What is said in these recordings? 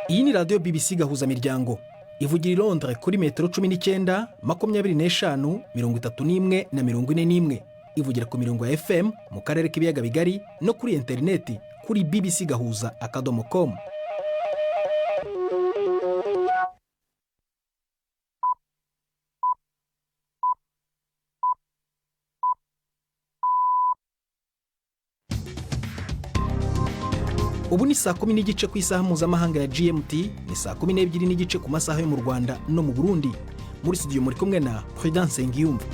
Iyi ni radiyo BBC Gahuzamiryango, ivugira i Londres kuri metero 19, 25, 31 na 41. Ivugira ku mirongo ya FM mu karere k'ibiyaga bigari no kuri interineti kuri bbcgahuza.com. Ubu ni saa 10:30 ku isaha mpuzamahanga ya GMT, ni saa 12:30 ku masaha yo mu Rwanda no mu Burundi. Muri studio muri kumwe na Prudence Ngiyumva.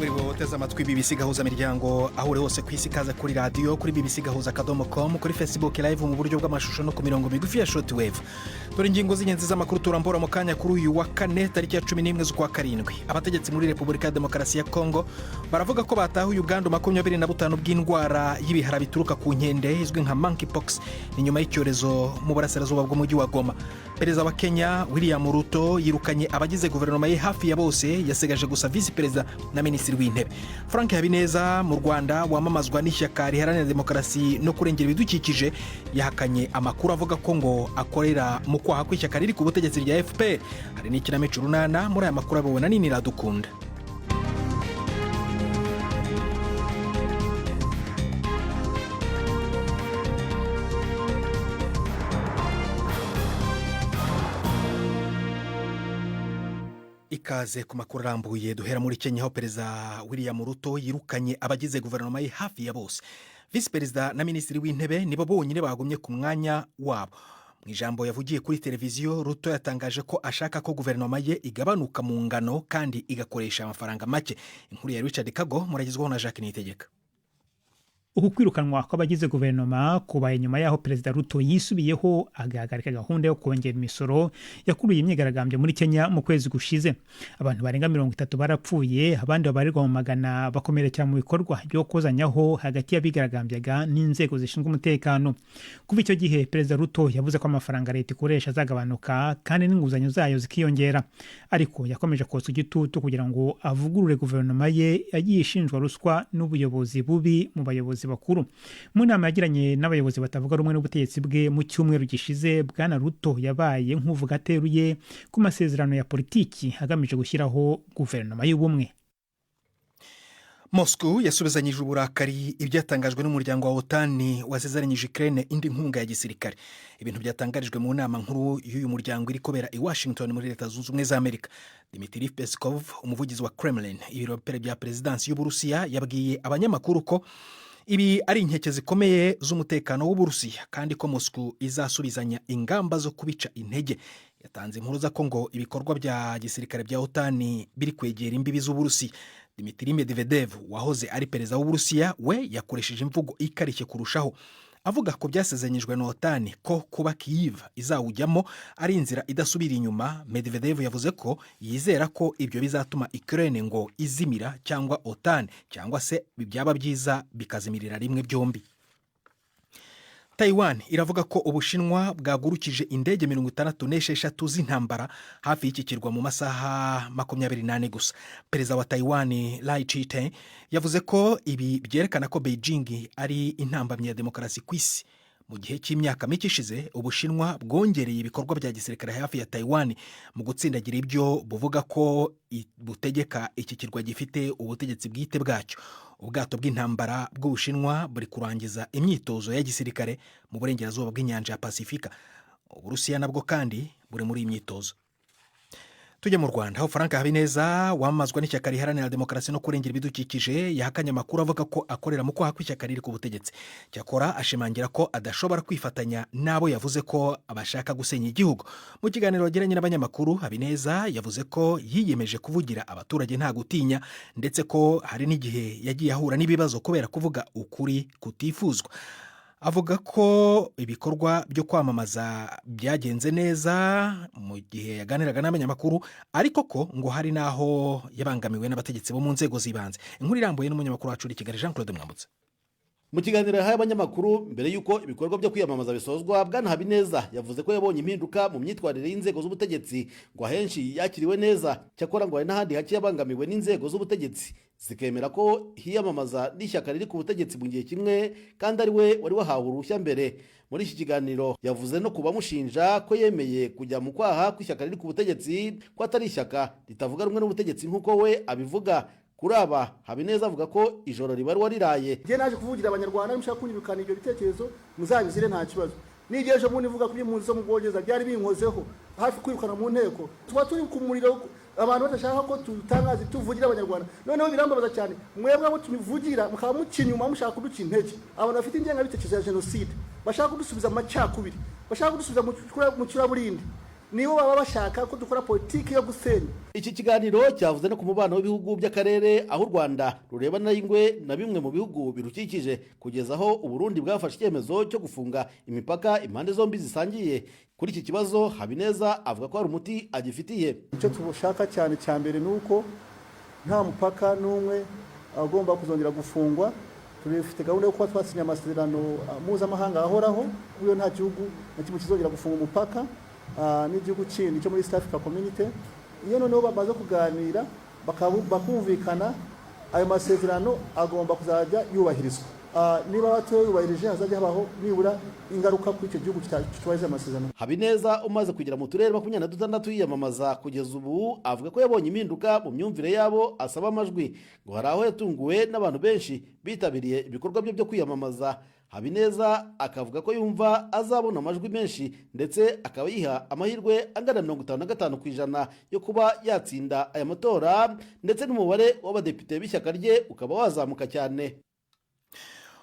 Buri uteze amatwi BBC Gahuza Miryango aho uri hose ku isi, ikaze kuri radiyo, kuri bbcgahuza.com, kuri Facebook Live mu buryo bw'amashusho no ku mirongo migufi ya shortwave. Dore ingingo z'ingenzi z'amakuru turambura mu kanya kuri uyu wa kane, tariki ya 11 z'ukwa karindwi. Abategetsi muri Repubulika ya Demokarasi ya Kongo baravuga ko batahuye ubwandu 25 bw'indwara y'ibihara bituruka ku nkende izwi nka monkeypox. Ni nyuma y'icyorezo mu burasirazuba bw'umujyi wa Goma. Perezida wa Kenya William Ruto yirukanye abagize guverinoma ye hafi ya bose, yasigaje gusa visi perezida na minisitiri w'intebe. Frank Habineza mu Rwanda wamamazwa n'ishyaka riharanira demokarasi no kurengera ibidukikije yahakanye amakuru avuga ko ngo akorera mu kwaha kw'ishyaka riri ku butegetsi rya FPR. Hari n'ikinamico Urunana muri aya makuru abibona nini iradukunda. Ikaze ku makuru arambuye. Duhera muri Kenya, aho Perezida William Ruto yirukanye abagize guverinoma ye hafi ya bose. Visi perezida na minisitiri w'intebe nibo bonyine bagumye ku mwanya wabo. Mu ijambo yavugiye kuri televiziyo, Ruto yatangaje ko ashaka ko guverinoma ye igabanuka mu ngano kandi igakoresha amafaranga make. Inkuru ya Richard Kago muragezwaho na Jacques Niyitegeka. Uku kwirukanwa kw'abagize guverinoma kubaye nyuma y'aho Perezida Ruto yisubiyeho agahagarika gahunda yo kongera imisoro yakuruye imyigaragambyo muri Kenya mu kwezi gushize. Abantu barenga 30 barapfuye, abandi babarirwa mu magana bakomerekera mu bikorwa byo kozanyaho hagati y'abigaragambyaga n'inzego zishinzwe umutekano. Kuva icyo gihe, Perezida Ruto yavuze ko amafaranga leta ikoresha azagabanuka kandi n'inguzanyo zayo zikiyongera, ariko yakomeje kotsa igitutu kugira ngo avugurure guverinoma ye yagiye ishinjwa ruswa n'ubuyobozi bubi mu bayobozi bakuru. Mu nama yagiranye n'abayobozi batavuga rumwe n'ubutegetsi bwe mu cyumweru gishize, Bwana Ruto yabaye nk'uvuga ateruye ku masezerano ya politiki agamije gushyiraho guverinoma y'ubumwe. Moscow yasubizanyije uburakari ibyatangajwe n'umuryango wa OTAN wasezeranyije Ukraine indi nkunga ya gisirikare, ibintu byatangarijwe mu nama nkuru y'uyu muryango iri kubera i Washington muri Leta Zunze Ubumwe za Amerika. Dmitry Peskov, umuvugizi wa Kremlin, ibiro bya perezidansi y'Uburusiya, yabwiye abanyamakuru ko ibi ari inkeke zikomeye z'umutekano w'Uburusiya kandi ko Moscow izasubizanya ingamba zo kubica intege. Yatanze impuruza ko ngo ibikorwa bya gisirikare bya OTAN biri kwegera imbibi z'Uburusiya. Dmitry Medvedev wahoze ari perezida w'Uburusiya we yakoresheje imvugo ikarishye kurushaho, avuga ko byasezeranyijwe na OTAN ko kuba Kyiv izawujyamo ari inzira idasubira inyuma. Medvedev yavuze ko yizera ko ibyo bizatuma Ukraine ngo izimira cyangwa OTAN, cyangwa se byaba byiza bikazimirira rimwe byombi. Taiwan iravuga ko Ubushinwa bwagurukije indege 66 z'intambara hafi y'iki kirwa mu masaha 24 gusa. Perezida wa Taiwan Lai Ching-te yavuze ko ibi byerekana ko Beijing ari intambamyi ya demokarasi ku isi. Mu gihe cy'imyaka mike ishize, Ubushinwa bwongereye ibikorwa bya gisirikare hafi ya Taiwan mu gutsindagira ibyo buvuga ko butegeka iki kirwa gifite ubutegetsi bwite bwacyo. Ubwato bw'intambara bw'Ubushinwa buri kurangiza imyitozo ya gisirikare mu burengerazuba bw'inyanja ya Pasifika. Uburusiya nabwo kandi buri muri iyi myitozo. Tujya mu Rwanda, aho Frank Habineza wamamazwa n'ishyaka riharanira demokarasi no kurengera ibidukikije yahakanye amakuru avuga ko akorera mu kwaha kw'ishyaka riri ku butegetsi. Cyakora ashimangira ko adashobora kwifatanya n'abo yavuze ko abashaka gusenya igihugu. Mu kiganiro yagiranye n'abanyamakuru, Habineza yavuze ko yiyemeje kuvugira abaturage nta gutinya, ndetse ko hari n'igihe yagiye ahura n'ibibazo kubera kuvuga ukuri kutifuzwa. Avuga ko ibikorwa byo kwamamaza byagenze neza mu gihe yaganiraga n'abanyamakuru, ariko ko ngo hari n'aho yabangamiwe n'abategetsi bo mu nzego z'ibanze. Inkuru irambuye n'umunyamakuru wacu uri i Kigali, Jean Claude Mwambutsa. Mu kiganiro yahaye abanyamakuru mbere y'uko ibikorwa byo kwiyamamaza bisozwa, Bwana Habineza yavuze ko yabonye impinduka mu myitwarire y'inzego z'ubutegetsi, ngo ahenshi yakiriwe neza, cyakora ngo hari n'ahandi hake yabangamiwe n'inzego z'ubutegetsi, zikemera ko hiyamamaza n'ishyaka riri ku butegetsi mu gihe kimwe kandi ari we wari wahawe uruhushya mbere. Muri iki kiganiro yavuze no ku bamushinja ko yemeye kujya mu kwaha kw'ishyaka riri ku butegetsi, ko atari ishyaka ritavuga rumwe n'ubutegetsi nk'uko we abivuga. Kuri aba, Habineza avuga ko ijoro ribarwa riraye. Njye naje kuvugira Abanyarwanda. Nimushaka kunyirukana, ibyo bitekerezo muzabizire, nta kibazo. N'igihe ejo bundi mvuga ku by'impunzi zo mu Bwongereza, byari binkozeho, hafi kwirukana mu nteko. Tuba turi ku muriro, abantu badashaka ko tutangaza tuvugira Abanyarwanda. Noneho birambabaza cyane mwebwe abo tubivugira mukaba muca inyuma, mushaka kuduca intege. Abantu bafite ingengabitekerezo ya jenoside, bashaka kudusubiza mu macakubiri, bashaka kudusubiza mu curaburindi, nibo baba bashaka ko dukora politiki yo gusenya. Iki kiganiro cyavuze no ku mubano w'ibihugu by'akarere, aho u Rwanda rurebana y'ingwe na bimwe mu bihugu birukikije, kugeza aho Uburundi bwafashe icyemezo cyo gufunga imipaka impande zombi zisangiye. Kuri iki kibazo, Habineza avuga ko hari umuti agifitiye. Icyo tushaka cyane cya mbere ni uko nta mupaka n'umwe agomba kuzongera gufungwa. Tubifite gahunda yo kuba twasinya amasezerano mpuzamahanga ahoraho, kuko nta gihugu na kimwe kizongera gufunga umupaka n'igihugu kindi cyo muri East Africa Community. Iyo noneho bamaze kuganira bakumvikana, ayo masezerano agomba kuzajya yubahirizwa. Niba batayubahirije, hazajya habaho nibura ingaruka kuri icyo gihugu kitubahiriza amasezerano. Habineza umaze kugera mu turere 26 yiyamamaza kugeza ubu, avuga ko yabonye impinduka mu myumvire yabo asaba amajwi. Ngo hari aho yatunguwe n'abantu benshi bitabiriye ibikorwa bye byo kwiyamamaza. Habineza akavuga ko yumva azabona amajwi menshi, ndetse akaba yiha amahirwe angana 55% yo kuba yatsinda aya matora, ndetse n'umubare w'abadepite b'ishyaka rye ukaba wazamuka cyane.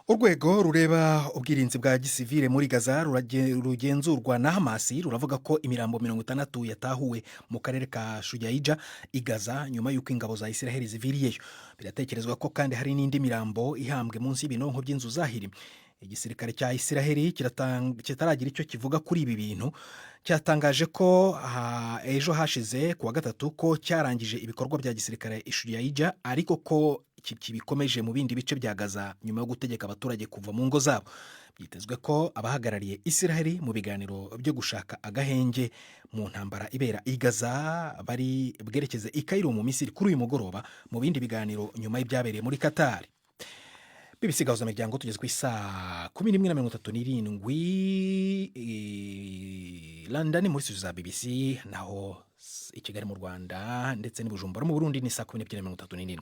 Urwego rureba ubwirinzi bwa gisivile muri Gaza rugenzurwa na Hamasi ruravuga ko imirambo 60 yatahuwe mu karere ka Shujayija i Gaza nyuma y'uko ingabo za Israheli ziviriyeyo. Biratekerezwa ko kandi hari n'indi mirambo ihambwe munsi y'ibinonko by'inzu zahirimye. Igisirikare cya Israheli kitaragira icyo kivuga kuri ibi bintu. Cyatangaje ko ejo hashize ku wa gatatu ko cyarangije ibikorwa bya gisirikare i Shujayija, ariko ko kibikomeje mu bindi bice bya Gaza nyuma yo gutegeka abaturage kuva mu ngo zabo. Byitezwe ko abahagarariye Israheli mu biganiro byo gushaka agahenge mu ntambara ibera i Gaza bari bwerekeze i Cairo mu Misiri kuri uyu mugoroba mu bindi biganiro, nyuma y'ibyabereye muri Qatar. BBC Gahuza Miryango, tugeze ku isaa 11:37 i London muri studio za BBC, naho i Kigali mu Rwanda ndetse n'i Bujumbura mu Burundi ni saa 12:37.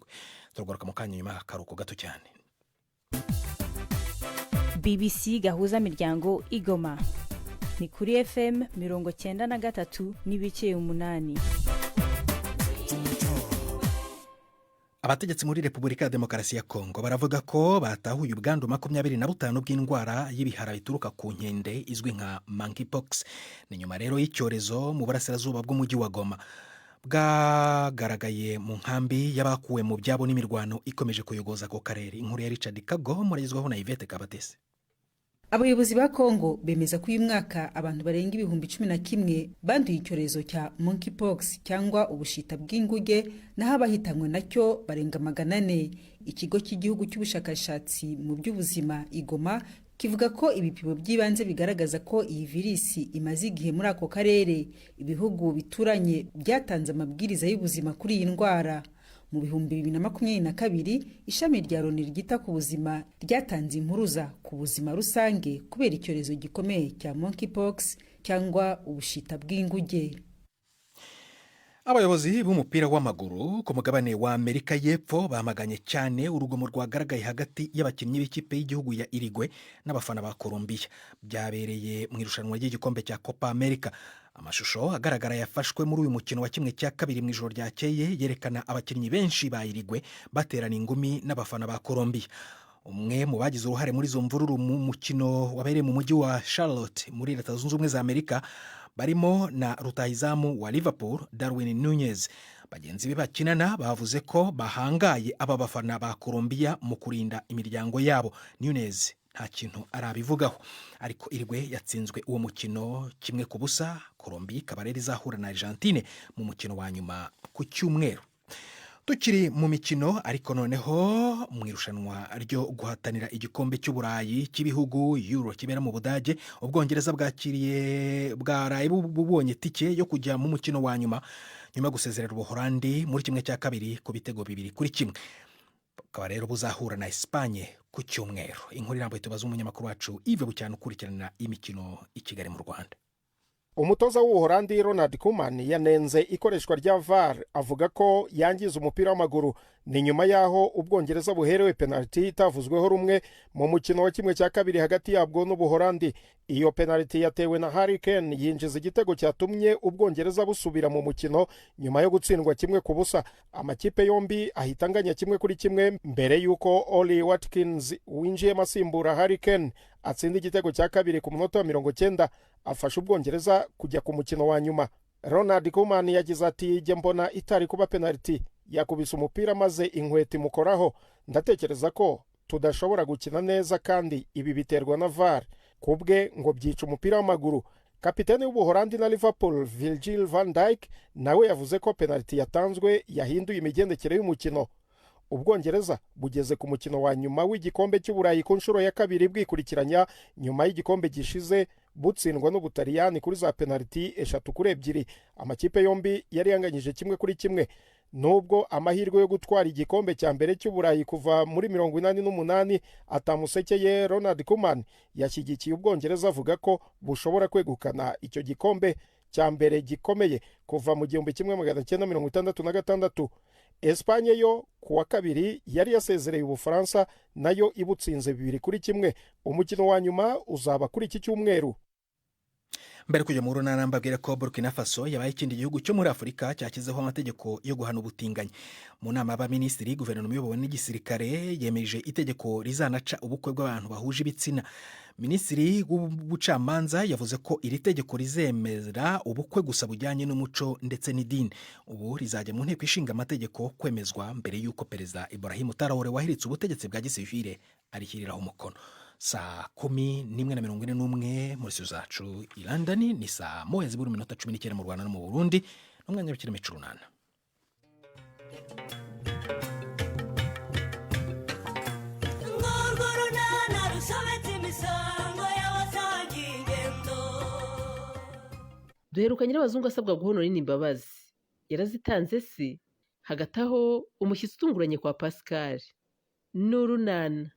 Turagaruka mu kanya nyuma y'akaruhuko gato cyane. BBC Gahuza Miryango igoma ni kuri FM 93.8. Abategetsi muri Repubulika ya Demokarasi ya Kongo baravuga ko batahuye ubwandu 25 bw'indwara y'ibihara bituruka ku nkende izwi nka monkeypox. Ni nyuma rero y'icyorezo mu burasirazuba bw'umujyi wa Goma bwagaragaye mu nkambi y'abakuwe mu byabo n'imirwano ikomeje kuyogoza ako karere. Inkuru ya Richard Kago muragezwaho na Yvette Kabatesi. Abayobozi ba Kongo bemeza ko uyu mwaka abantu barenga 11,000 banduye icyorezo cya monkeypox cyangwa ubushita bw'inguge, naho abahitanywe nacyo barenga 400. Ikigo cy'igihugu cy'ubushakashatsi mu by'ubuzima i Goma kivuga ko ibipimo by'ibanze bigaragaza ko iyi virisi imaze igihe muri ako karere. Ibihugu bituranye byatanze amabwiriza y'ubuzima kuri iyi ndwara. Mu 2022, ishami rya Loni ryita ku buzima ryatanze impuruza ku buzima rusange kubera icyorezo gikomeye cya monkeypox cyangwa ubushita bw'inguge. Abayobozi b'umupira w'amaguru ku mugabane wa Amerika y'Epfo bamaganye cyane urugomo rwagaragaye hagati y'abakinnyi b'ikipe y'igihugu ya Uruguay n'abafana ba Colombia. Byabereye mu irushanwa ry'igikombe cya Copa America. Amashusho agaragara yafashwe muri uyu mukino wa 1/2 mu ijoro ryakeye yerekana abakinnyi benshi ba Uruguay baterana ingumi n'abafana ba Colombia. Umwe mu bagize uruhare muri izo mvururu mu mukino wabereye mu mujyi wa Charlotte muri Leta Zunze Ubumwe za Amerika barimo na rutahizamu wa Liverpool Darwin Nunez. Bagenzi be bakinana bavuze ko bahangaye aba bafana ba Colombia mu kurinda imiryango yabo. Nunez nta kintu arabivugaho, ariko Uruguay yatsinzwe uwo mukino 1-0. Colombia ikaba rero izahura na Argentine mu mukino wa nyuma ku cyumweru. Tukiri mu mikino ariko, noneho mu irushanwa ryo guhatanira igikombe cy'Uburayi cy'ibihugu, Euro, kibera mu Budage, Ubwongereza bwakiriye, bwaraye bubonye tike yo kujya mu mukino wa nyuma nyuma yo gusezerera Ubuhorandi muri 1/2 ku bitego 2-1. Bukaba rero buzahura na Esipanye ku cyumweru. Inkuru irambuye tubaza umunyamakuru wacu Yves Bucyana ukurikirana imikino i Kigali mu Rwanda. Umutoza w'Ubuholandi Ronald Koeman yanenze ikoreshwa rya VAR, avuga ko yangiza umupira w'amaguru. Ni nyuma y'aho Ubwongereza buherewe penaliti itavuzweho rumwe mu mukino wa 1/2 hagati yabwo n'Ubuholandi. Iyo penaliti yatewe na Harry Kane, yinjiza igitego cyatumye Ubwongereza busubira mu mukino nyuma yo gutsindwa 1-0. Amakipe yombi ahita anganya 1-1 mbere y'uko Ollie Watkins winjiyemo asimbura Harry Kane atsinda igitego cya kabiri ku munota wa 90, afasha Ubwongereza kujya ku mukino wa nyuma. Ronald Koeman yagize ati: "Jye mbona itari kuba penaliti. Yakubise umupira maze inkweto imukoraho. Ndatekereza ko tudashobora gukina neza kandi ibi biterwa na VAR." Ku bwe ngo byica umupira w'amaguru. Kapitene w'Ubuholandi na Liverpool Virgil van Dijk nawe yavuze ko penaliti yatanzwe yahinduye imigendekere y'umukino. Ubwongereza bugeze ku mukino wa nyuma w'igikombe cy'Uburayi ku nshuro ya kabiri bwikurikiranya, nyuma y'igikombe gishize butsindwa n'Ubutaliyani kuri za penaliti 3-2. Amakipe yombi yari yanganyije 1-1. Nubwo amahirwe yo gutwara igikombe cya mbere cy'Uburayi kuva muri 88 atamusekeye, Ronald Koeman yashyigikiye Ubwongereza, avuga ko bushobora kwegukana icyo gikombe cya mbere gikomeye kuva mu 1966. Esipanye yo ku wa kabiri yari yasezereye Ubufaransa, nayo ibutsinze 2-1. Umukino wa nyuma uzaba kuri iki cyumweru. Mbere kujya mu runana, mbabwira ko Burkina Faso yabaye ikindi gihugu cyo muri Afurika cyashyizeho amategeko yo guhana ubutinganyi. Mu nama y'abaminisitiri, guverinoma iyobowe n'igisirikare yemeje itegeko rizanaca ubukwe bw'abantu bahuje ibitsina. Minisitiri w'ubucamanza yavuze ko iri tegeko rizemera ubukwe gusa bujyanye n'umuco ndetse n'idini. Ubu rizajya mu nteko ishinga amategeko kwemezwa mbere y'uko Perezida Ibrahim Traore wahiritse ubutegetsi bwa gisivile arishyiriraho umukono. Saa 11:41 muri studio zacu i London, ni saa 12:19 mu Rwanda no mu Burundi, n'umwanya w'ikinamico Urunana. Urwo runana rusobetse imisango y'abasangiye ingendo. Duheruka Nyirabazungu asabwa guha Honorine imbabazi. Yarazitanze se? Hagati aho umushyitsi utunguranye kwa Pascal ni Urunana.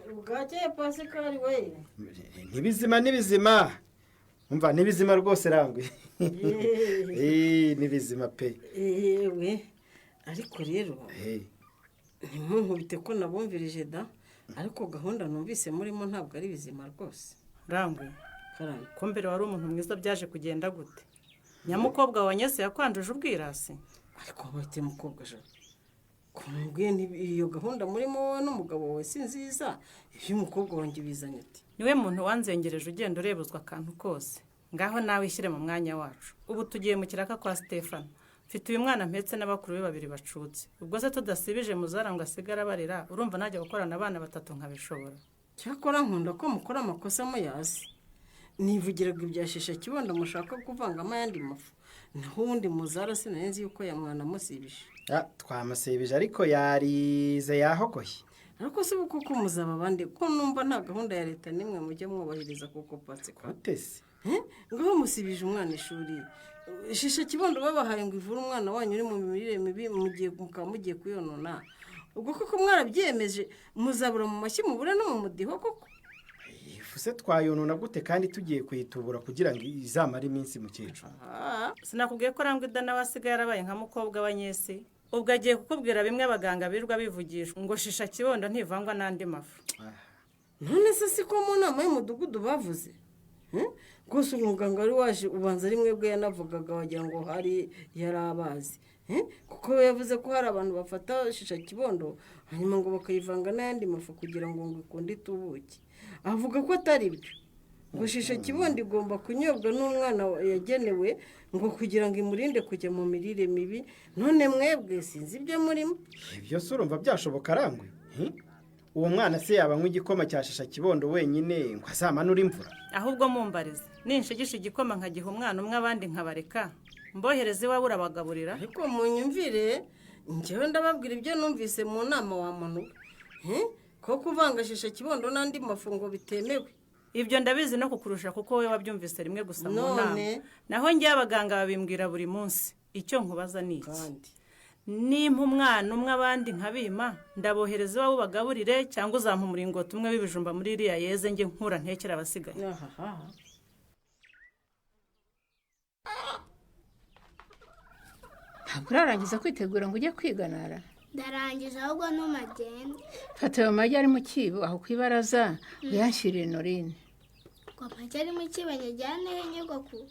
Bwakeye Pasikari we. Ntibizima, n'ibizima, umva, n'ibizima rwose rangwe. N'ibizima pe. Yewe, ariko rero ntimunkubite ko nabumvirije da, ariko gahunda numvise murimo ntabwo ari bizima rwose. Rangwe, Karame. ko mbere wari umuntu mwiza, byaje kugenda gute? Nyamukobwa wa Nyese yakwanduje ubwirasi? Ariko bahite mukobwa joro kumbwiye nti iyo gahunda murimo wowe n'umugabo wawe si nziza, iby'umukobwa wanjye bizanye ati? Niwe muntu wanzengereje, ugenda urebuzwa akantu kose. Ngaho nawe ishyire mu mwanya wacu. Ubu tugiye mu kiraka kwa Stefano, mfite uyu mwana mpetse n'abakuru be babiri bacutse. Ubwo se tudasibije muzara ngo asigare abarera, urumva najya gukorana abana batatu nkabishobora? Cyakora nkunda ko mukora amakosa muyazi. Nivugiraga ibya shisha kibondo mushaka kuvangamo ayandi mafu, naho ubundi muzara sinari nzi yuko yamwana musibije. Twamusibije ariko yarize, yahogoye. Ariko se ubu koko muzaba abandi ko numva nta gahunda ya leta n'imwe mujya mwubahiriza kuko Pasika? Gute se? Ngaho musibije umwana ishuri, shisha kibondo babahaye ngo ivure umwana wanyu uri mu mirire mibi, mugiye mukaba mugiye kuyonona. Ubwo koko mwarabyiyemeje, muzabura mu mashyi mubure no mu mudiho koko. Ifu se twayonona gute kandi tugiye kuyitubura kugira ngo izamare iminsi, mukecuru? Sinakubwiye ko Rangwida nawe asigaye yarabaye nka mukobwa wa Nyesi? Ubwo agiye kukubwira bimwe abaganga birirwa bivugishwa ngo shisha kibondo ntivangwa n'andi mafu. None se siko mu nama y'umudugudu bavuze? Rwose umuganga wari waje ubanza ari mwebwe yanavugaga, wagira ngo hari yari abazi. Kuko we yavuze ko hari abantu bafata shisha kibondo hanyuma ngo bakayivanga n'ayandi mafu kugira ngo ikunde itubuke. Avuga ko atari byo, ngo shisha kibondo igomba kunyobwa n'umwana yagenewe, ngo kugira ngo imurinde kujya mu mirire mibi. None mwebwe sinzi ibyo murimo. Ibyo se urumva byashoboka rangwe? Uwo mwana se yaba anywa igikoma cya shisha kibondo wenyine ngo azamanure imvura? Ahubwo mumbarize, ninshigisha igikoma nkagiha umwana umwe abandi nkabareka? Mbohereze iwawe urabagaburira. Ariko munyumvire, njyewe ndababwira ibyo numvise mu nama wa muntu we, ko kuvanga shisha kibondo n'andi mafungo bitemewe. Ibyo ndabizi no kukurusha, kuko wowe wabyumvise rimwe gusa mu nama. None? Naho njyewe abaganga babimbwira buri munsi. Icyo nkubaza ni iki: nimpa umwana umwe abandi nkabima, ndabohereza iwawe ubagaburire, cyangwa uzampa umuringoti umwe w'ibijumba muri iriya yeze njye nkura ntekera abasigaye? Ntabwo urarangiza kwitegura ngo ujye kwiganara? Ndarangije, ahubwo ntumagende. Fata ayo magi ari mu kibo aho ku ibaraza, uyanshyirire Norine. Ngo amagi ari mu kibo nyajyane he, nyogokuru?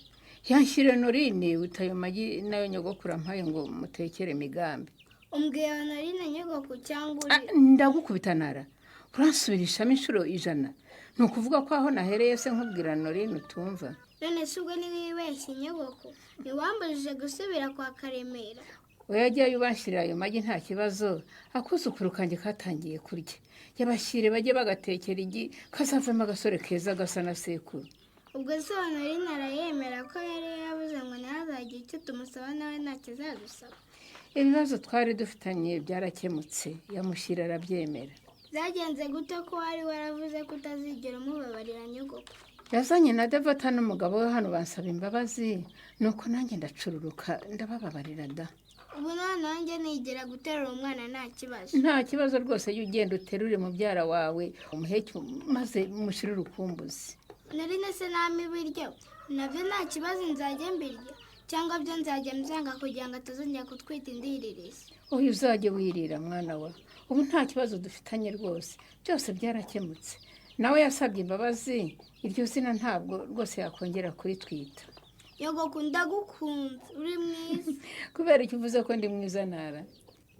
Yanshyirire Norine, uta ayo magi nayo nyogokuru ampaye ngo mutekere imigambi. Umbwiye Honorine, nyogokuru, cyangwa uri? Ndagukubita nara, uransubirishamo inshuro 100. Ni ukuvuga ko aho nahereye se nkubwira Norine utumva? None se ubwo ntiwibeshye, nyogokuru? Ntiwambujije gusubira kwa Karemera. Oya, jyayo ubanshyirira ayo magi, nta kibazo. Akuzukuru kanjye katangiye kurya, yabashyire bajye bagatekera igi, kazavamo agasore keza gasa na sekuru. Ubwo se Honorine arayemera, ko yari yavuze ngo ntazagire icyo tumusaba, nawe ntacyo azadusaba? Ibibazo twari dufitanye byarakemutse, yamushyira arabyemera. Byagenze gute, ko wari waravuze ko utazigera umubabarira, nyogokuru? Yazanye na Devota n'umugabo we hano bansaba imbabazi, nuko nanjye ndacururuka ndabababarira da. Ubu nanjye nigira guterura umwana nta kibazo? Nta kibazo rwose, iyo ugenda uterure mubyara wawe umuheke maze mushyire urukumbuzi. Nari se nama ibiryo nabyo nta kibazo, nzajya mbirya cyangwa byo nzajya mbyanga kugira ngo atazongera kutwita indiririzi? Oya, uzajye wirira mwana wa, ubu nta kibazo dufitanye rwose, byose byarakemutse. Nawe yasabye imbabazi, iryo zina ntabwo rwose yakongera kuritwita. Nyogokuru, ndagukunze, uri mwiza. Kubera icyo uvuze ko ndi mwiza, Nara?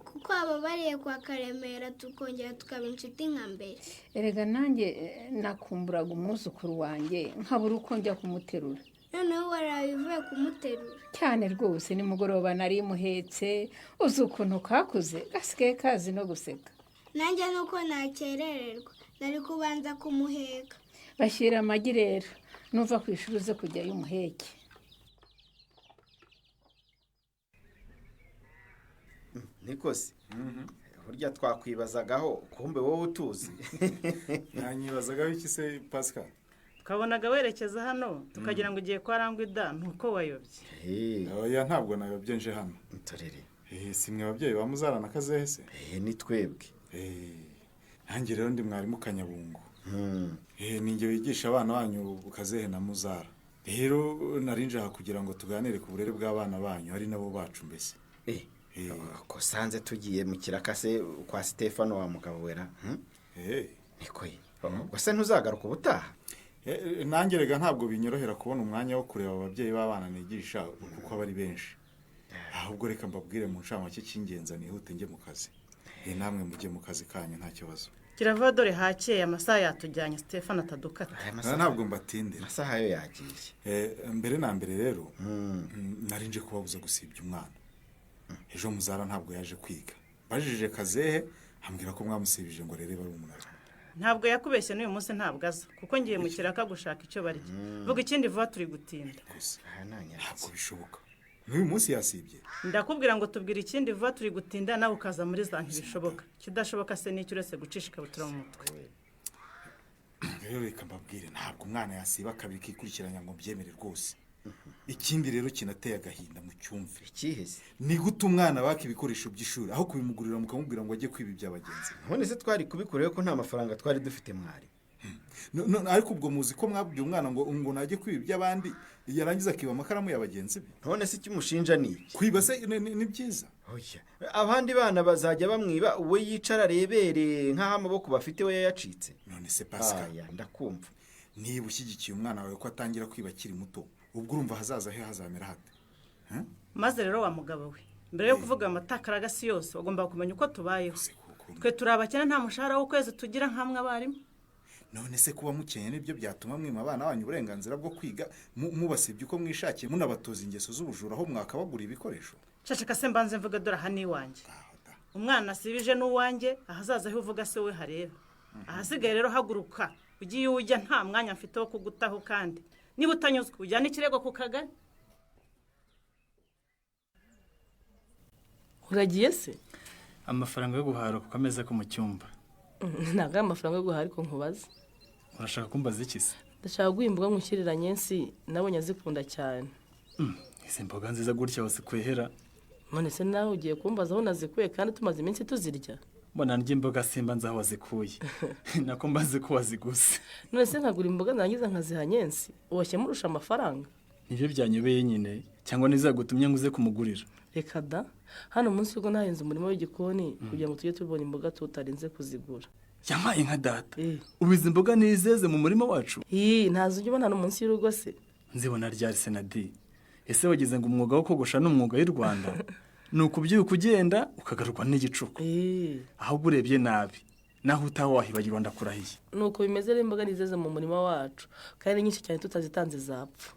Kuko wababariye kwa Karemera, tukongera tukaba inshuti nka mbere. Erega nanjye nakumburaga umwuzukuru wanjye nkabura uko njya kumuterura. Noneho waraye uvuye kumuterura? Cyane rwose, nimugoroba nari muhetse. Uzi ukuntu kakuze, gasigaye kazi no guseka. Nanjye nuko nakerererwa, nari kubanza kumuheka. Bashyira amagi rero, nuva ku ishuri uze kujyayo umuheke. Nikosi, burya twakwibazagaho, kumbe wowe utuzi. Nanyibazagaho iki se, Pascal? Twabonaga werekeza hano tukagira ngo ugiye kwa Rangwida, nuko wayobye. Oya, ntabwo nayobye, nje hano. Ntorere. Si mwe ababyeyi ba Muzara na Kazehe se? Ni twebwe. Nanjye rero ndi mwarimu Kanyabungo. Ni njye wigisha abana banyu Kazehe na Muzara. Rero nari nje aha kugira ngo tuganire ku burere bw'abana banyu, ari nabo bacu mbese. Ko sanze tugiye mu kiraka se kwa Stefano wa mugabo wera? Niko ye, ubwo se ntuzagaruka ubutaha? Nanjye rega ntabwo binyorohera kubona umwanya wo kureba ababyeyi b'abana nigisha, kuko aba ari benshi. Ahubwo reka mbabwire mu ncamake cy'ingenzi, nihute njye mu kazi, namwe mujye mu kazi kanyu nta kibazo. Kirava dore hakeye, amasaha yatujyanye, Stefano atadukata. Ntabwo mbatindira, amasaha yo yagiye. Mbere na mbere rero nari nje kubabuza gusibya umwana. Ejo Muzara ntabwo yaje kwiga, bajije Kazehe ambwira ko mwamusibije ngo arere bari umunara. Ntabwo yakubeshye, n'uyu munsi ntabwo aza, kuko ngiye mu kiraka gushaka icyo barya. Vuga ikindi vuba, turi gutinda. Ntabwo bishoboka, n'uyu munsi yasibye. Ndakubwira ngo tubwire ikindi vuba, turi gutinda, nawe ukaza muri za ntibishoboka. Kidashoboka se n'icyo uretse gucisha ikabutura mu mutwe? Rero reka mbabwire, ntabwo umwana yasiba kabiri kikurikiranya ngo mbyemere rwose. Ikindi rero kinateye agahinda mu cyumve. Ikihese? Ni gute umwana baka ibikoresho by'ishuri aho kubimugurira mukamubwira ngo ajye kwiba ibya bagenzi? None se twari kubikureho ko nta mafaranga twari dufite, mwari? Ariko ubwo muzi ko mwabwiye umwana ngo najye kwiba iby'abandi, yarangiza akiba amakaramu ya bagenzi be? None se icyo umushinja ni iki? Kwiba se ni byiza? Oya, abandi bana bazajya bamwiba, we yicara arebere nk'aho amaboko bafite we yayacitse. None se Pascal, ndakumva. Niba ushyigikiye umwana wawe ko atangira kwiba akiri muto, ubwo urumva hazaza he hazamera hate? Maze rero wa mugabo we, mbere yo kuvuga amatakaragasi yose ugomba kumenya uko tubayeho. Twe turi abakene, nta mushahara w'ukwezi tugira nk'amwe abarimu. None se kuba mukennye nibyo byatuma mwima abana banyu uburenganzira bwo kwiga, mubasibye uko mwishakiye, munabatoza ingeso z'ubujura aho mwakabagura ibikoresho? Ceceka se mbanze mvuge, dore aha ni iwanjye. Umwana asibije n'uwanjye, ahazaza he uvuga se we hareba. Ahasigaye rero haguruka ugiye ujya, nta mwanya mfite wo kugutaho, kandi niba utanyuzwe ujyane ikirego ku kagari. Uragiye se? Amafaranga yo guhara ku kameza ko mu cyumba. Ntabwo ari amafaranga yo guhara, ariko nkubaza. Urashaka kumbaza iki se? Ndashaka guha imboga nkushyirira Nyensi, nabonye azikunda cyane. Izi mboga nziza gutya wazikwehera? None se nawe ugiye kumbaza aho nazikuye kandi tumaze iminsi tuzirya? Mbona ndya imboga simba nzi aho wazikuye. Nako mbaze ko waziguze. None se nkagura imboga narangiza nkaziha Nyensi, woshye murusha amafaranga? Nibyo byanyobeye nyine, cyangwa nizagutumye ngo uze kumugurira. Reka da, hano munsi y'urugo nahinze umurima w'igikoni kugira ngo tujye tubona imboga tutarinze kuzigura. Yampaye nka data. Ubu izi mboga nizeze mu murima wacu? Ntazo ujya ubona hano munsi y'urugo se? Nzibona ryari se Nadi? Ese wagize ngo umwuga wo kogosha ni umwuga w'u Rwanda? Ni ukubyuka ugenda ukagarurwa n'igicuku. Ahubwo urebye nabi, naho utaha wahibagirwa ndakurahiye. Nuko bimeze rero, imboga nizeze mu murima wacu kandi nyinshi cyane, tutazitanze zapfa.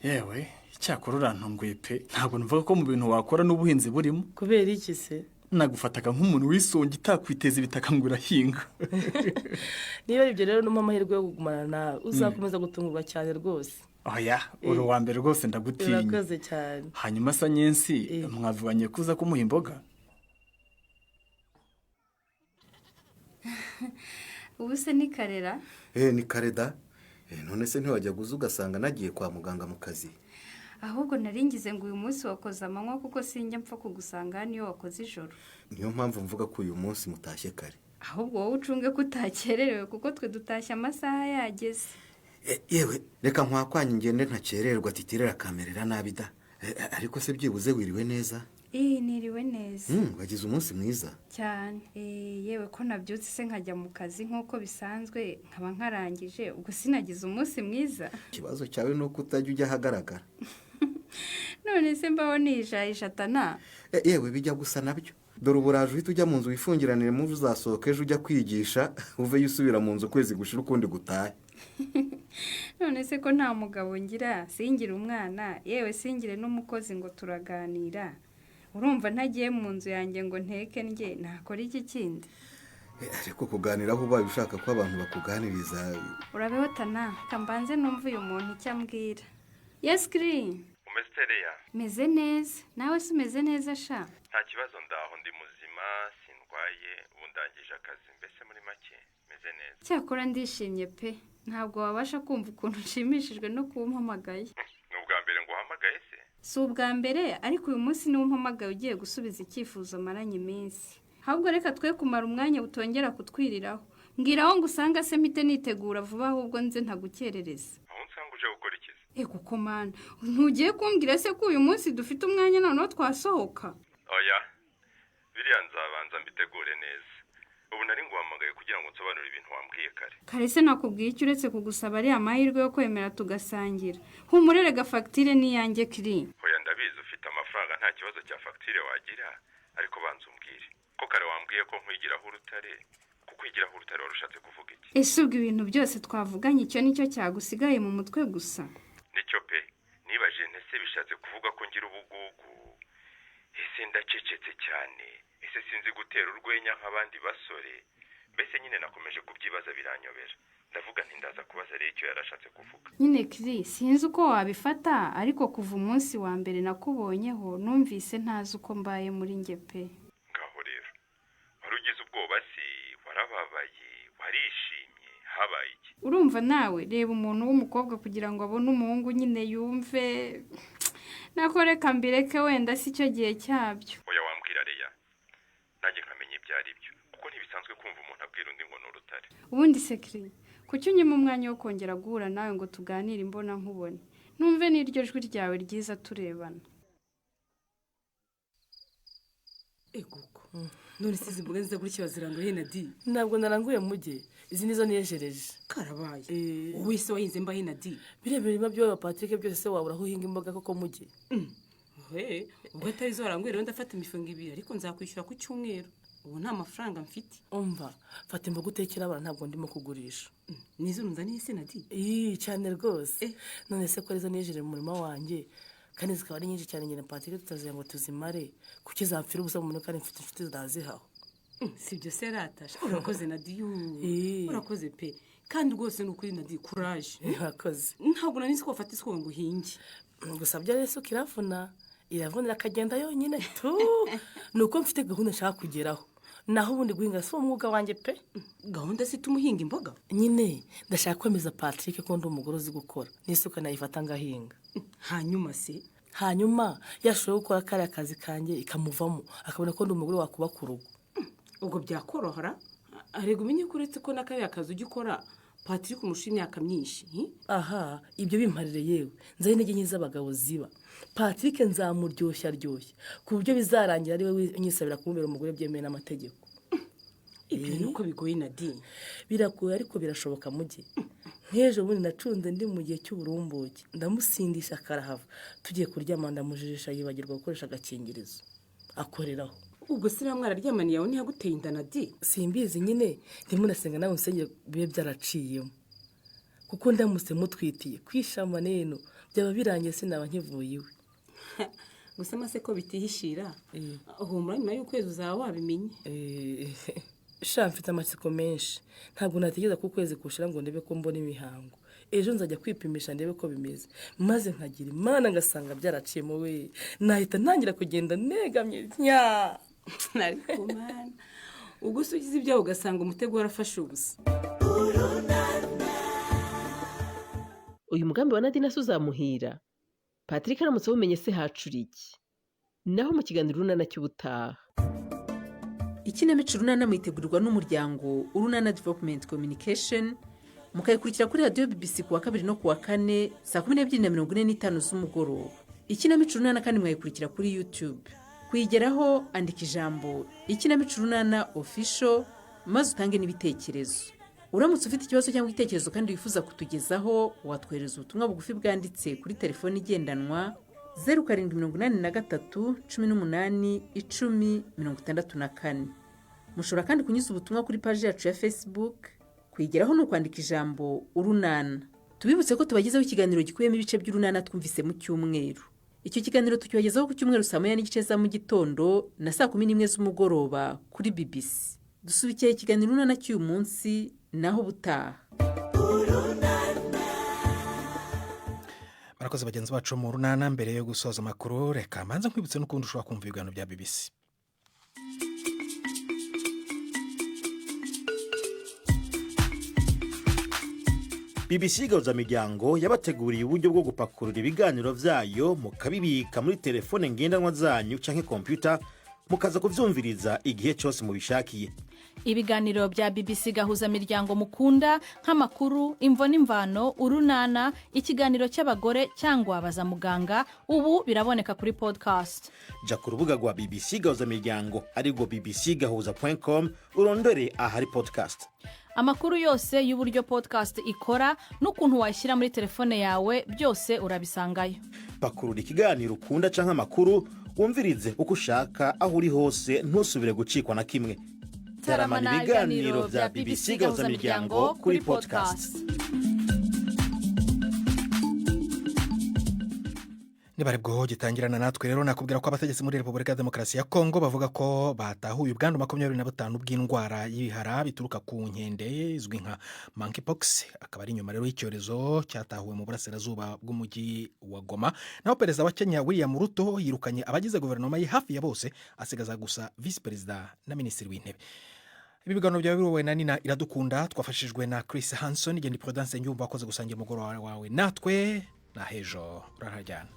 Yewe, icyakora urantunguye pe. Ntabwo numvaga ko mu bintu wakora n'ubuhinzi burimo. Kubera iki se? Nagufataga nk'umuntu wisonga itakwiteza ibitaka ngo urahinga. Niba ari ibyo rero, numpa amahirwe yo kugumana nawe, uzakomeza gutungurwa cyane rwose. Oya, uri uwa mbere rwose, ndagutinya. Urakoze cyane. Hanyuma sa Nyensi mwavuganye kuza kumuha imboga? Ubu se ni karera? Ni kareda. None se ntiwajya guza ugasanga nagiye kwa muganga mu kazi? Ahubwo naringize ngo uyu munsi wakoze amanywa, kuko sinjya mpfa kugusanga niyo wakoze ijoro. Niyo mpamvu mvuga ko uyu munsi mutashye kare. Ahubwo wowe ucunge ko utakererewe, kuko twe dutashye amasaha yageze. Yewe, reka nkwakwanye ngende ntakererwa, titirera kamerera nabi da. Ariko se byibuze wiriwe neza? Niriwe neza. Wagize umunsi mwiza cyane. Yewe ko nabyutse se nkajya mu kazi nk'uko bisanzwe, nkaba nkarangije, ubwo sinagize umunsi mwiza. Ikibazo cyawe ni uko utajya ujya ahagaragara. None se mbaho nijayisha tana? Yewe bijya gusa nabyo. Dore uburaje uhita ujya mu nzu wifungiranire mu uzasohoka ejo ujya kwigisha, uveyo usubira mu nzu ukwezi gushira ukundi gutahe. None se ko nta mugabo ngira, singire umwana, yewe singire n'umukozi ngo turaganira. Urumva ntagiye mu nzu yanjye ngo nteke ndye, nakora iki kindi? Ariko kuganiraho ubaye ushaka ko abantu bakuganiriza. Urabeho tana, kambanze numva uyu muntu icyo ambwira. Yes Kiri. Umeze Leya? Meze neza. Nawe se umeze neza sha? Nta kibazo, ndaho ndi muzima, sindwaye, ubu ndangije akazi, mbese muri make meze neza. Cyakora ndishimye pe. Ntabwo wabasha kumva ukuntu nshimishijwe no kumpamagaye. Ni ubwa mbere ngo uhamagaye se? Si ubwa mbere, ariko uyu munsi niwo umpamagaye ugiye gusubiza icyifuzo maranye iminsi. Ahubwo reka twe kumara umwanya utongera kutwiriraho. Mbwira aho ngusanga se mpite nitegura vuba, ahubwo nze ntagukerereza. Aho nsanga uje gukora iki se? Ego komana, ntugiye kumbwira se ko uyu munsi dufite umwanya noneho twasohoka? Oya, biriya nzabanza mbitegure neza. Ubu nari nguhamagaye kugira ngo nsobanure ibintu wambwiye kare. Kare se nakubwiye icyo uretse kugusaba ari amahirwe yo kwemera tugasangira. Humurere ga fagitire niyanjye Kiri. Oya, ndabizi ufite amafaranga, nta kibazo cya fagitire wagira, ariko banza umbwire. Ko kare wambwiye ko nkwigiraho urutare, kukwigiraho urutare warushatse kuvuga iki? Ese ubwo ibintu byose twavuganye icyo nicyo cyagusigaye mu mutwe gusa? Nicyo pe, nibaje ntese bishatse kuvuga ko ngira ubugugu. Ese ndacecetse cyane, ese sinzi gutera urwenya nk'abandi basore. Mbese nyine nakomeje kubyibaza biranyobera. Ndavuga nti ndaza kubaza rero icyo yarashatse kuvuga. Nyine Kiri, sinzi uko wabifata, ariko kuva umunsi wa mbere nakubonyeho numvise ntazi uko mbaye muri njye pe. Ngaho rero, wari ugize ubwoba se, warababaye, warishimye, habaye iki? Urumva nawe, reba umuntu w'umukobwa kugira ngo abone umuhungu nyine yumve. Nako reka mbireke wenda si cyo gihe cyabyo. Oya wambwira Leya, nanjye nkamenya ibyo ari byo, kuko ntibisanzwe kumva umuntu abwira undi ngo ni urutare. Ubundi se Kiri, kuki unyima umwanya wo kongera guhura nawe ngo tuganire imbona nkubone? Numve n'iryo jwi ryawe ryiza turebana. Eguko. None se izi mboga nziza gutya waziranguye Nadi? Ntabwo naranguye mujye, izi nizo niyejereje. Karabaye. Wowe se wahinze mbahe Nadi? Biriya birima by'uwo Patrick byose se wabura aho uhinga imboga koko mujye? Ubwo atari zo waranguye rero ndafata imifungo ibiri, ariko nzakwishyura ku cyumweru. Ubu nta mafaranga mfite. Umva, fata imboga utekera abana, ntabwo ndimo kugurisha. Nizo nzaniye se Nadi? Cyane rwose. None se ko arizo niyejereje mu murima wanjye, kandi zikaba ari nyinshi cyane, nyina Patrick tutaziye ngo tuzimare, kuki zapfira ubusa mu murima kandi mfite inshuti zitazihaho. Si ibyo se ratasha. Urakoze Nadi, urakoze pe. Kandi rwose ni ukuri Nadi, courage. Urakoze. Ntabwo nari nzi ko wafata isuka ngo uhinge. Gusa bya rero isuka iravuna. Iravunira akagenda yonyine tu. Ni uko mfite gahunda nshaka kugeraho, naho ubundi guhinga si umwuga wanjye pe. Gahunda se ituma uhinga imboga? Nyine ndashaka kwemeza Patrick ko ndi umugore uzi gukora, n'isuka nayifata ngahinga. Hanyuma se? Hanyuma yashoboye gukora kariya kazi kanjye ikamuvamo, akabona ko ndi umugore wakubaka urugo. Ubwo byakorohora arega umenye ko uretse ko na kariya kazi ujya ukora, Patrick umurusha imyaka myinshi, hi? Aha ibyo bimparire yewe, nzaho intege nke z'abagabo ziba. Patrick nzamuryoshya ryoshya ku buryo bizarangira ari we unyisabira kumubera umugore byemewe n'amategeko. Ibyo ni uko bigoye Nadine. Biragoye ariko birashoboka mujye. Nk'ejo bundi nacunze ndi mu gihe cy'uburumbuke, ndamusindisha karahava, tugiye kuryama ndamujijisha yibagirwa gukoresha agakingirizo akoreraho. Ubwo se niba mwararyamaniye yawe ntiyaguteye inda Nadine? Simbizi nyine, ndimo nasenga nawe nsenge bibe byaraciyemo, kuko ndamutse mutwitiye kwishama neno byaba birangiye sinaba nkivuye iwe. Gusa amase ko bitihishira, humura nyuma y'ukwezi uzaba wabimenye. Sha mfite amatsiko menshi, ntabwo nategereza ko ukwezi kushira ngo ndebe ko mbona imihango. Ejo nzajya kwipimisha ndebe ko bimeze, maze nkagira Imana ngasanga byaraciyemo we, nahita ntangira kugenda negamye nya. Ariko mana, ubwo se ugize ibyago ugasanga umutego warafashe ubusa. Uyu mugambi wa Nadine se uzamuhira? Patrick aramutse awumenye se hacura iki? Naho mu kiganiro Urunana cy'ubutaha. Ikinamico Urunana muyitegurirwa n'umuryango Urunana Development Communication, mukayikurikira kuri radiyo BBC ku wa kabiri no ku wa kane saa 12:45 z'umugoroba. Ikinamico Urunana kandi mwayikurikira kuri YouTube. Kuyigeraho andika ijambo Ikinamico Urunana Official maze utange n'ibitekerezo. Uramutse ufite ikibazo cyangwa igitekerezo kandi wifuza kutugezaho, watwohereza ubutumwa bugufi bwanditse kuri telefoni igendanwa 0783 18 10 64. Mushobora kandi kunyuza ubutumwa kuri paji yacu ya Facebook. Kuyigeraho ni ukwandika ijambo Urunana. Tubibutse ko tubagezaho ikiganiro gikubiyemo ibice by'Urunana twumvise mu cyumweru. Icyo kiganiro tukibagezaho ku cyumweru saa 1:30 za mu gitondo na saa 11 z'umugoroba kuri BBC. Dusubikiye ikiganiro Urunana cy'uyu munsi, naho ubutaha. Barakoze bagenzi bacu mu Runana. Mbere yo gusoza amakuru, reka mbanza nkwibutse n'ukundi ushobora kumva ibiganiro bya BBC. BBC Gahuzamiryango yabateguriye uburyo bwo gupakurura ibiganiro byayo mukabibika muri telefone ngendanwa zanyu canke kompiyuta, mukaza kuvyumviriza igihe cyose mubishakiye. Ibiganiro bya BBC Gahuzamiryango mukunda nk'amakuru, imvo n'imvano, Urunana, ikiganiro cy'abagore cyangwa baza muganga, ubu biraboneka kuri podcast. Jya ku rubuga rwa BBC Gahuzamiryango arirwo bbcgahuza.com, urondore ahari podcast. Amakuru yose y'uburyo podcast ikora n'ukuntu wayishyira muri telefone yawe byose urabisangayo. Pakurura ikiganiro ukunda canke amakuru, wumvirize uko ushaka aho uri hose, ntusubire gucikwa na kimwe. Taramana ibiganiro bya BBC Gahuzamiryango kuri podcast. Niba aribwo gitangirana natwe rero, nakubwira ko abategetsi muri Repubulika ya Demokarasi ya Kongo bavuga ko batahuye ubwandu 25 bw'indwara y'ibihara bituruka ku nkende izwi nka monkeypox, akaba ari nyuma rero y'icyorezo cyatahuwe mu burasirazuba bw'umujyi wa Goma. Naho perezida wa Kenya William Ruto yirukanye abagize guverinoma ye hafi ya bose, asigaza gusa visi perezida na minisitiri w'intebe. Ibi biganiro byawe biyobowe na Nina Iradukunda, twafashijwe na Chris Hanson. Igenda Prudence Nyumva wakoze gusangira umugoroba wawe natwe, na hejo urahajyana.